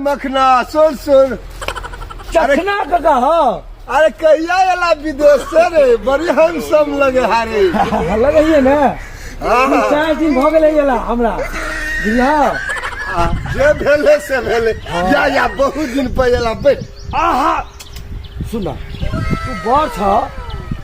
मखना, सुन सुन। चखना काका। हाँ। अरे कहिया एला विदेश से रे? बड़ी हैंडसम लगे हारे। लगैये ने। हाँ। 4 दिन भऽ गेलै एला हमरा, बुझलह? जे भेले से भेले, या या बहुत दिन पर एला, बैठ। आहा, सुन, तू बड़ छ,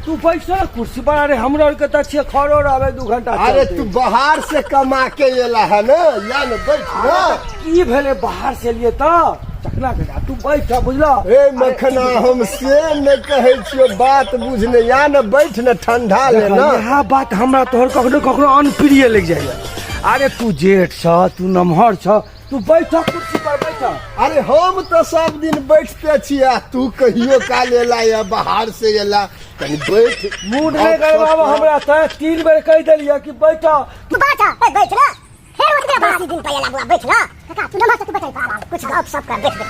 तू बैस न कुर्सी पर। अरे हमरा आरके तऽ छियै खड़ो रहबै 2 घंटा अरे चलतै। तू बाहर से कमा के एला है ना, या न बैठ ना। की भेलै बाहर से लिए तऽ? चकना के तू बैठ, बुझलह? हे मखना, हम से नहीं कहै छियो, बात बुझने, या न बैठ न, ठंडा ले ना। इएह बात हमरा तोहर कखनो कखनो अनप्रिय लागि जाइए। अरे तू जेठ छ, तू नमहर छ, तू बैठ, कुर्सी पर बैठ। अरे हम तो सब दिन बैठते छियै, तू कहियो काल एला या बाहर से एला, कनी बैठ। मूड नहि गड़बाब हमरा। तऽ 3 बेर कहि देलियै कि बैठ। तू बैठ, ए बैठ ना। फेर उठ गया, बासी दिन पे एला बुआ, बैठ ना। काका, तू नमहर से, तू बैठ आराम, कुछ गप सप कर, बैठ बैठ।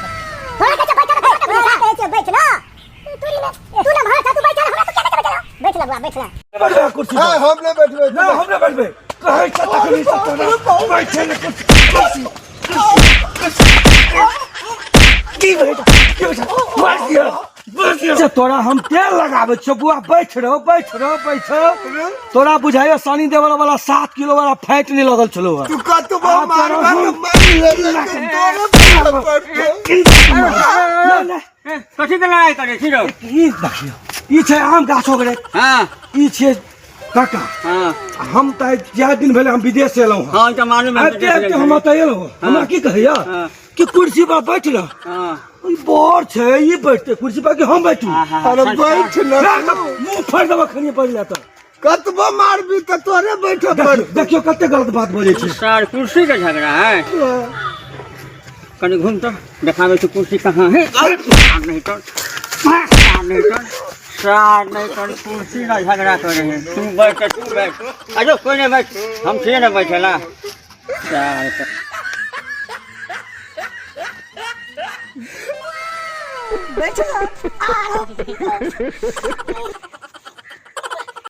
तोरा कहै छै बैठ ना, तोरा कहै छै बैठ ना। तू नी तू नमहर छ, तू बैठ ना, हमरा तू क्या बैठ ना। बैठ ना बुआ, बैठ ना। बैठबै कुर्सी पर। हाँ, हम नहीं बैठबै। ना, हम नहि बैठबै। कहै छ तखनी से तोरा बैठे ने कुर्सी, कुर्सी, कुर्सी। की भेट, की भेट? मार दिया, मार दिया। से तोरा हम तेल लगाबै छियौ बुआ, बैठ रहो, बैठ रहो, बैठ। तोरा बुझाइयो सनी देवल वाला 7 किलो वाला फैट नहीं लगल छलो हँ। तू कतबो आ, मारबा तोरा तऽ मारि लेबै, तोरे पड़तौ। ना, ना। कथी के लड़ाई करे छी रौ? ई देखियौ, ई छै आम गाछ हो गेलै। ई छियै काका। हम तऽ 4 दिन भेलै हम विदेश से एलहुँ हँ। हाँ, तऽ मालूम है। आबिते आबिते हम एतऽ एलहुँ, हमरा की कहैया कि कुर्सी पर बैठ रह। ई बड़ छै, ई बैठते कुर्सी पर कि हम बैठू? अरे बैठ न। मुंह फाड़ि देबऽ खनिये पड़ि तऽ। कतबो मारबी तऽ तोरे बैठे पड़तौ। देखियौ कते गलत बात बजै छै। सर, कुर्सी के झगड़ा है? कनी घूम तो देखावे छी कुर्सी कहाँ है। नहीं तो नहीं तो सार नहीं तो कुर्सी का झगड़ा करे है। तू बैठ, तू बैठ। अरे कोई नहीं बैठ, हम छिए ना बैठेला सार। बैठ ना।